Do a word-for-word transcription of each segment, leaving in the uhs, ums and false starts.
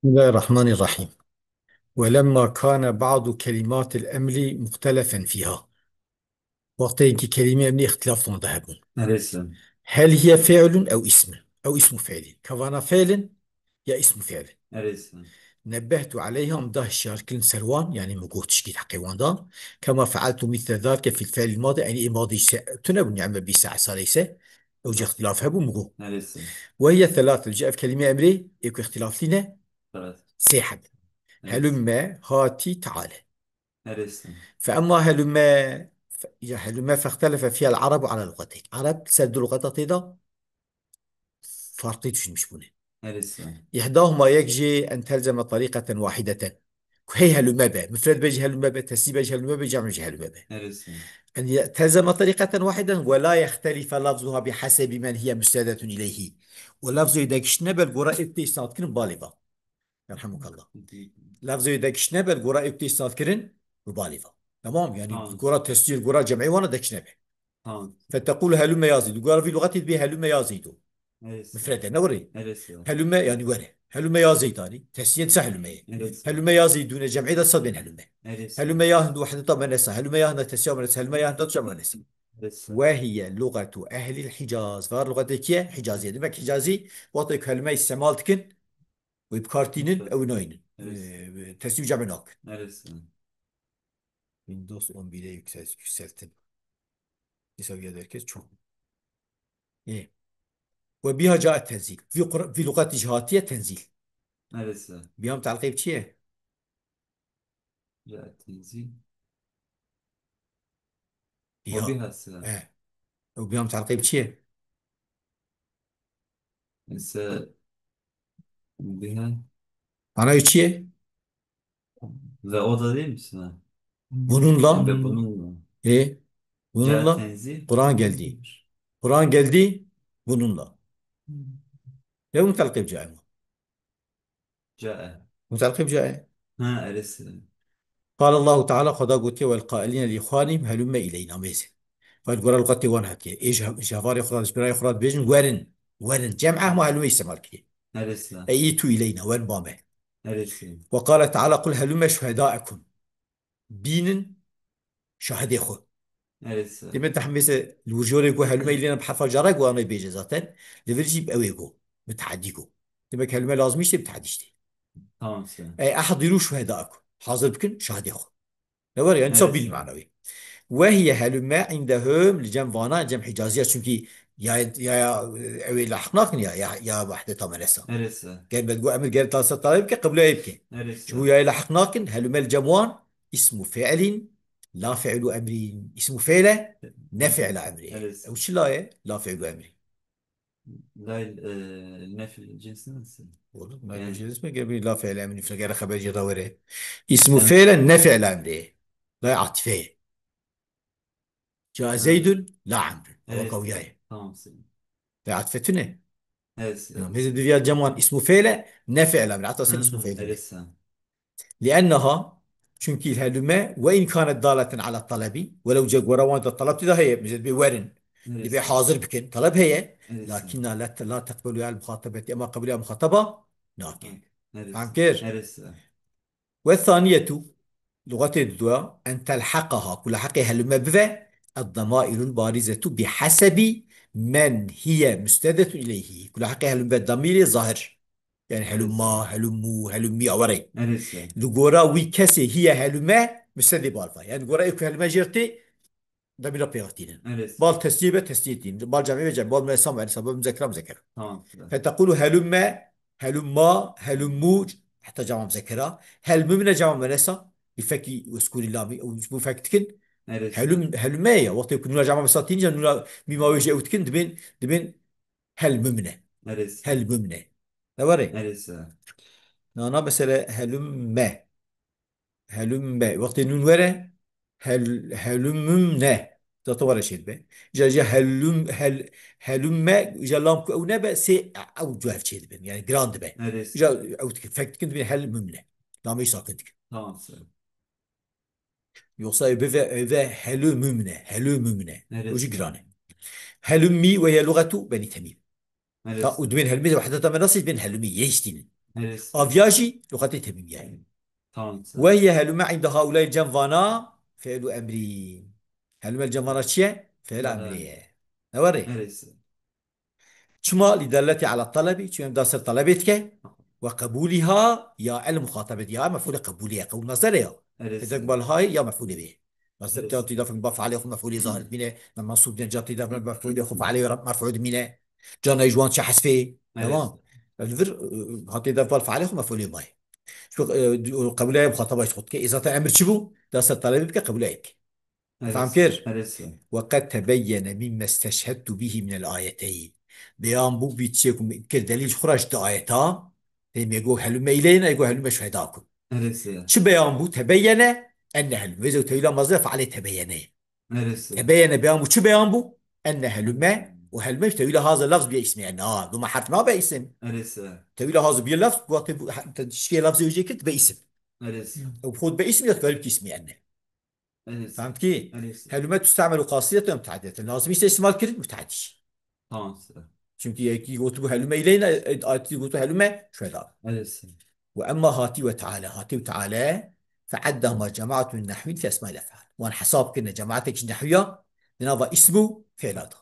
بسم الله الرحمن الرحيم. ولما كان بعض كلمات الأمر مختلفا فيها. Wextê ki kelîmê emrî îxtilaf wan de hebûn. Erê sir. Hel hiye fi'lun ew ismun. Ew ismu fi'lin. Kevana fi'lin ya ismu fi'lin. Erê sir. Nebbehtu aleyha, em da hişyarkirin ser wan, yani mi got tişkî heqê wan da. Kema fealtu misle zalike fil fi'lil madi, yani ê madî ise tune bûn, yani bi se salê ise. Ew cî îxtilaf hebû mi got. Erê sir. Ve hiye thelâthe, ji ev kelîmê emrê, ê ku îxtilaflî ne, Evet. sê heb. Evet. Helümme, hati, teale. Erê sir. Fe emma helümme, fe, ya helümme fextelefe fiyel arabu ala lugateyk. Arab ser du lugata tê de farklı düşünmüş bûne. Erê sir. İhdahuma, yek jê en telzeme tarîqeten wahideten. Ku hey helümme be, mufred be jî helümme be, tesnî be jî helümme be, cem'î jî helümme be. Erê sir. En ye-, telzeme tarîqeten wahiden ve la yextelife lafzuha bi hasebi men hiye müstedetun ileyhi. O lafzoyê dekiştine be li gora ê tê îsnad kirin balê va. Yerhamukallah. Lafzê wê dekiştine be, li gora ê tê îsnad kirin, bi balê va. Tamam, yani Tamam. li gora tesnî, li gora cem'ê wana dekiştine be. Tamam. Fetekul helümme ya Zeyd. Li gora vî lugatê dibê helümme ya Zeydo. Evet. Mufrede, ne were? Evet. Helümme yani were. Helümme ya Zeyd, yani. Tesnîye disa helümme ye. Evet. Helümme ya Zeydune, cem'ê de sa bên helümme. Evet. Helümme ya Hindu, wahdeta menesa. Helümme ya Hinda, tesnîya menesa. Helümme ya Hinda, cem menesa. Evet. Ve hiye lugetu ehlil Hicaz. Var lugatê kiye? Hicaziye. Demek Hicazi, wextê ku helümme îstemal dikin, wê bi kar tînin, Evet. ew naynin. Evet. Ee, tesnî û cem'ê nakin. Evet. Windows on bir yüksel-, yükseltin. Hesabıya derkez çok. Ê. Ve biha cae tenzîl. Vî Qur-, vî luqatî jî hatiye tenzîl. Evet. Biha mutealliqê bi çi ye? Cae tenzîl. Biha. Ve biha sila. He. Ew biha mutealliqê bi çi ye? Mesela biha. Manayê çi ye? Ve o da değil misin ha? Bununla. Ve bununla. E? Bununla. Cae tenzîl. Kur'an geldi. Kur'an geldi bununla. Ne mutealliqê bi cae? Cae. Mutealliqê bi cae. Ha, erê sir. Qal Allahu Teala, Xweda gotiye, "Wel qailîne li îxwanîm helûmme îleyna mêzin." Ve li gora luqatê wan hatiye. Ê ji, ji hevalê xwe re, ji birayê xwe re dibêjin, "Werin, werin." Cem ehma helûme îstemal kiriye. Erê sir. Ey îtû îleyna, werin ba me. Erê sir. Ve qale Teala, "Qul helûmme şuhedâekum." Bînin şahidê xwe. Evet. Demek te hemêse li wir jorê ku helûme îleyna bi herfa care ku anayê bêje zaten. Li vir jî ew ê ku. Miteadî ku. Demek helûme lazimî işte miteadî işte. Tamam, sen. Ey ehdîrû şuhedâekum. Hazir bikin şahidê xwe. Ne var yani, Evet. Sabîn manawê. Ve hiye helûme indehum li cem vana, cem Hicaziya, çünkü ya, ya, ya, ew ê lahiq nakin ya, ya, ya wehdeta menesa. Evet, sen. Gel me digo emir gel talsa talep ke qebûlê bike. Evet, Ji sen. bo ya lahiq nakin, helûme li cem wan, ismu fi'lin, la fi'lu emrin. Ismu fi'le, ne fi'la emrê. Evet. Ew çi la ye? La fi'lu emrin. La, e, nefil cinsi nasıl? Olur. Yani Nefil cinsi mi? Gel bir la fi'le emrin. Gel haber ceza vere. İsmu Evet. fi'le ne fi'la emrê. La atife. Ca Evet. Zeydun la Amrun. Evet. Waka wiyaye. Tamam, sen. La atife tune. Evet. Ya, mesela bir yer cem wan ismu fi'le ne fi'la emrê. Hatta sen Hı ismu hı, fi'le. Evet, sen. Li'enneha, çünkü helüme ve in kanet daleten ala talebi, welew cegwera wan da talep tida heye, mesela bir werin, Evet. bir hazır bikin, talep heye, Evet. lakinna la, la teqbelu el muhatabeti, ama qebul ya muhataba, nakin. Evet. Faham kir? Evet. Ve thaniyetu, lugatê duya, en telhaqaha, ku lahiqê helüme bive, ed-damairul barizetu bi hasebi men hiye müstedetun ileyhi. Ku lahiqê helüme damîrê zahir. Yani helumma, helummu, helummi, awarey. Evet. Li gora wî kesê hiye helüme, müstedê bal va. Yani gora ê ku helüme jêr tê, damîra pêxtînin. Evet. Bal tesnîye be, tesnîye tînin. Bal cem'ê be, cem. Bal müennes, müennes. Bal müzekkera, müzekkera. Tamam. Fetekulu helümme, helumma, helummu, heta cema müzekkera. Hel mümne cema müennesa. Bi fekî uskûnî lamî, û ji bo fek dikin. Evet. Helum, helümme ya. Wextê ku nûna cema müennesa tînin, nûna mîma wê jî ew dikin, dibên, dibên hel mümne. Evet. Hel mümne. Ne were? Evet. Nana mesele helümme. Helümme. Wextê nûn were, hel-, helümmümne. Zaten were şey be. Ja, ja helüm-, hel-, helümme, ja lam ku ew nebe, sê ew cuev çê dibin. Yani giran dibe. Evet. Ja ew dikin, fek dikin dibin helmümne. Nameyî sakin dikin. Tamam, sen. Yoksa ev ve, ev ve helümümne, helümümne. Evet. O jî giran e. Helümmi ve hiye lugetu Benî Temîm. Evet. Ta û dibên helmî de wehdeta me nasıl dibên helmî, yê hiştînin. Aviya jî luqetê temîmî ye. Tamam. Ve hiye helume inde haulay cem vana fi'lu emrî. Helume li cem vana çi ye? Fi'l emrî ye. Ne warê? Çima? Li delletî ala talebî, çima em da ser talebê dike. Ve qebûlîha ya el muxatabet, ya mef'ûlê qebûlê ye, qebûl mesdere ya. Êdek bal hay ya mef'ûlê bê. Mesela ca tî dafin ba fealê xwe mef'ûlê zahir bîne, ne mensûb ne ca tî dafin mef'ûlê xwe fealê merfû dimîne. Cana ji wan çi hesfê. Tamam. Li vir, e, hatê def bal fealê xwe mef'ûlê mayê. Çi, e, qebûlê muxataba ji xwe dike. Ê zaten emir çi bû? Da ser talebê bike qebûlê bike. Fam kir? Ve qed tebeyyene mimma isteshhedtu bihi minel ayeteyn. Beyan bû bi çiyê ku min kir delîl ji xwe re ji di ayeta. Tê me got helûme îleyna, ê got helûme şuhedâkum. Çi beyan bû? Tebeyyene enne helûme. Vêze tewîla mazde fealê tebeyyene. Tebeyyene beyan bû. Çi beyan bû? Enne helûme û helûme ji tewîla hazir lafz biye îsmê enne. Ha, duma herf nabe îsim. Tewîla hazir biye lafz, wextê bû, he-, te şikê lafzê wê jê kir, dibe îsim. Ew xwe dibe îsim ya dikarî bikî îsmê enne. Fehm dikî? Helûme tustehmelu qasireten mutehediyeten. Lazim îşte îstimal kirin mutehedî jî. Tamam, sir. Çimkî yekî gotibû helûme îleyna, e, ayetî gotibû helûme şuhedâ. Ve emma hatî ve teala. Hatî ve teala fe'eddahuma cemaatun min nehwîn fi esmail ef'al. Wan hesab kirine cemaatek ji nehwiya di nava îsm û fi'la de.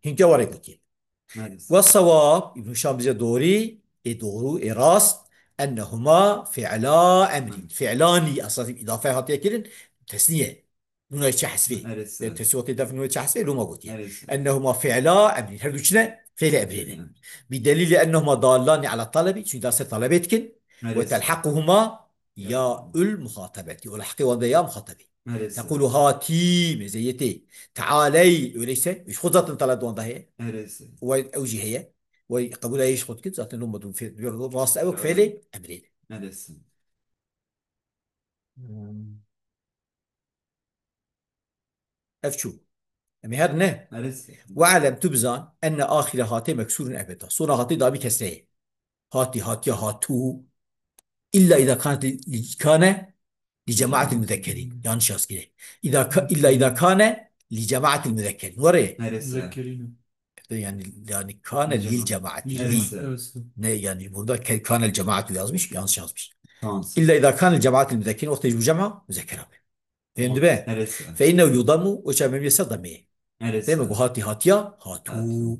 Hinke warê gotiye. Ve sewab, Îbn Hişam bize doğru, ê doğru, ê rast, ennehuma fi'la emrin. Fi'lani, esas îdafe hatiye kirin, tesniye. Nûna çi hesbê. Tesniye wextê def nûna çi hesbê, loma gotiye. Ennehuma fi'la emrin. Her du çi ne? Fi'lê emrê ne. Bi delîlê ennehuma dallani ala talebî, çünkü da ser talebê dikin. Ve telhaquhuma ya ul muhatabeti. O lehqê wan de ya muhatabî. Tequlu hatî, mezeyetê. Tealey, öyleyse, ji xwe zaten talep wan de heye. Ve ew jî heye. Ve qebûla yê ji xwe dikit, zaten loma dû fê-, rast ew fi'lê emrê. Ev çû. Em ê her ne. Ve alem, tu bizan, enne axire hatê meksurun ebeda. Sona hatê dabî kesreyê. Hatî, hatiya, hatû. İlla iza kanet li, kane li cemaatil müzekkerin. Yanlış yazgire. İza ka-, illa iza kane li cemaatil müzekkerin. Were? Müzekkerin. Yani, yani kane lil cemaat. Ne yani burada ke-, kanel cemaat yazmış, yanlış yazmış. Tamam. İlla iza kanel cemaatil müzekkerin, wextê ji cema müzekker abi. Fehmdi be? Fe innehu yudamu, o çav memiyesa damê. Değil mi? Bu hati hatiya, hatu.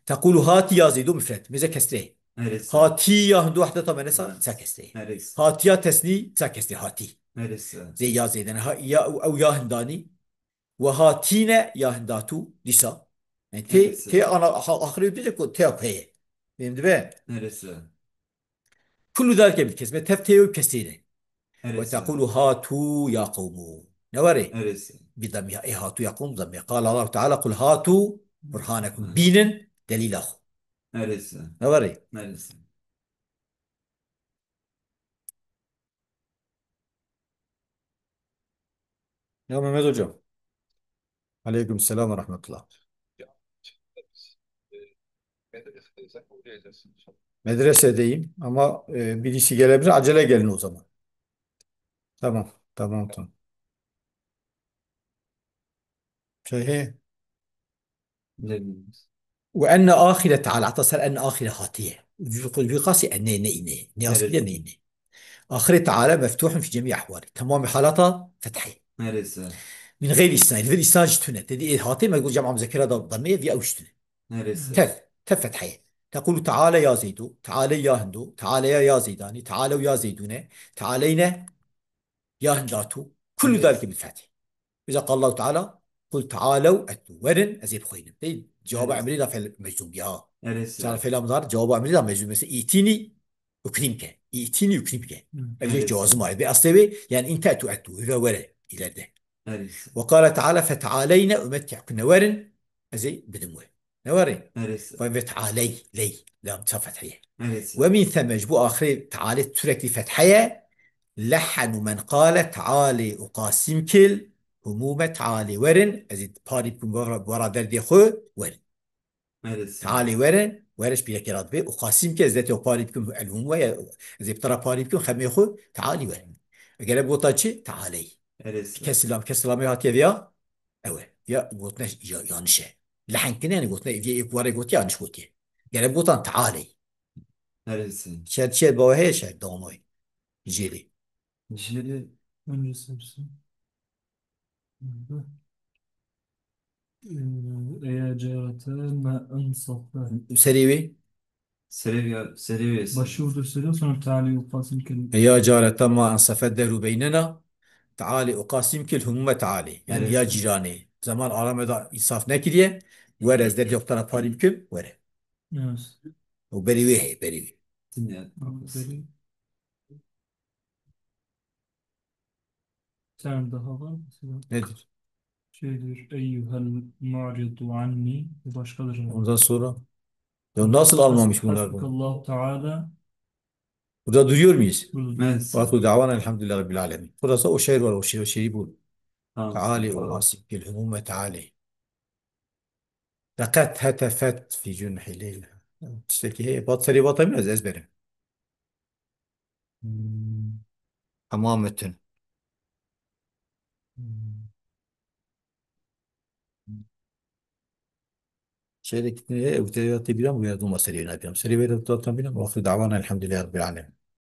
Tekulu hati ya Zeydu müfret. Meze kesre. Hati ya hindu wahdeta menesa, sa kesre. Hatiya tesni, sa kesre, hati. Zey ya Zeyden. Ha, ya, ew ya hindani. Ve hatîne ya hindatu dîsa. Yani tê, tê ana, ha, axirê bide ku tê ya peye. Fehmdi be? Kullu zalike bil kesme, tev tê yo kesrê ne. Ve tekulu hatu ya qewmu. Ne were? Bi damî, ê hatu ya qewmu damî. Qala Allahu Teala, "Kul hatu burhanekum." Bînin delîla xwe. Ne were? Ya Mehmet Hocam. Aleyküm selam ve rahmetullah. Medresedeyim ama, e, birisi gelebilir. Acele gelin o zaman. Tamam, tamam, tamam. Şey, he. Ve enne ahire teala, heta ser enne ahire hatiye. Vî qasî enne ne îne. Ne asliye ne îne. Ahire teala meftuhun fi cemî ahwali. Tamamî halata fethayê. Min geyri îsnayî. Li vir îsnan jî tune. Te dî ê hatê me got cem'a muzekkera da damê vî ew jî tune. Tev, tev fethayê. Tekulu teala ya Zeydu, teala ya Hindu, teala ya, ya Zeydani, teala ya Zeydune, tealeyne ya Hindatu. Kullu zalike bil fethî. Bize qal Allahu Teala, "Kul tealew etlu." Werin, ez ê bixwînim. Değil? Cevaba emrî da fel meczum ya. Çar fela mudar, cevaba emrî da meczum. Mesela, "Îtînî ukrimke." "Îtînî ukrimke." Ev jî cewazim ayet. Ve aslê wê, yani, "In te'tu etlu." Ve were, ileride. Ve qala Teala, "Fetealeyne umetti'kunne." Werin, ez ê bidim we. Ne were? Ve, ve tealey, ley, lam ça fethiye. Ve min theme, ji bo axirê tealê sürekli fethiye, lehenu men qale tealê uqasimkil humûme tealê werin, ez ê parî bikim wera, wera derdê xwe werin. Tealê werin, were ji pîrekê re dibe, uqasimke ez dê te parî bikim el humûme, ez ê bi te re parî bikim xemê xwe, tealî werin. Eger ev gota çi? Tealey. Kes lam, kes lamê hatiye viya? Ew e. Ya gotine ya-, yanlış e. Lehn kine, yani gotine, ev yê êk warê gotiye, yanlış gotiye. Gere gotan tealey. Her hîsê. Şer çi ye? Bawe heye şer damayî. Jêrê. Jêrê. Önce sersin. Eya carete ma ensafe. Serê wê? Serê wê, serê wê. Başı burada söylüyor, sonra teali ukasim kelim. Eya carete ma ensafe deru beynena. Teali ukasim kil humume teali. Yani Evet. Ya cîranê. Zaman arame da însaf nekiriye. Were ez derdiya xwe te re parî bikim. Were. Evet. O berî wê heye, berî wê. Dinle. Berî. Sen daha var mesela. Nedir? Şey diyor, eyyuhel mu'ridu anni, bu başkadır. Ondan sonra ya nasıl almamış bunlar bunu? Hasbukallahu Teala. Burada duruyor muyuz? Burada. Evet. Ve ahiru davana elhamdülillahi rabbil alemin. Burası o şiir var, o şiir, o şiiri bul. Tamam. Teali ukasim kil humume teali. Laqad hetefet fi cunhi Leyla. Tiştekî heye. Bat serê vata min ez ezberim. Hmm. Hemametun. Hmm. Şerekî heye, ew te ya tê bîra min, ya dûma serê wê nabîra min. Serê wê re tu hata bîra min. Wa axiru davana elhamdülillahi rabbil alemin.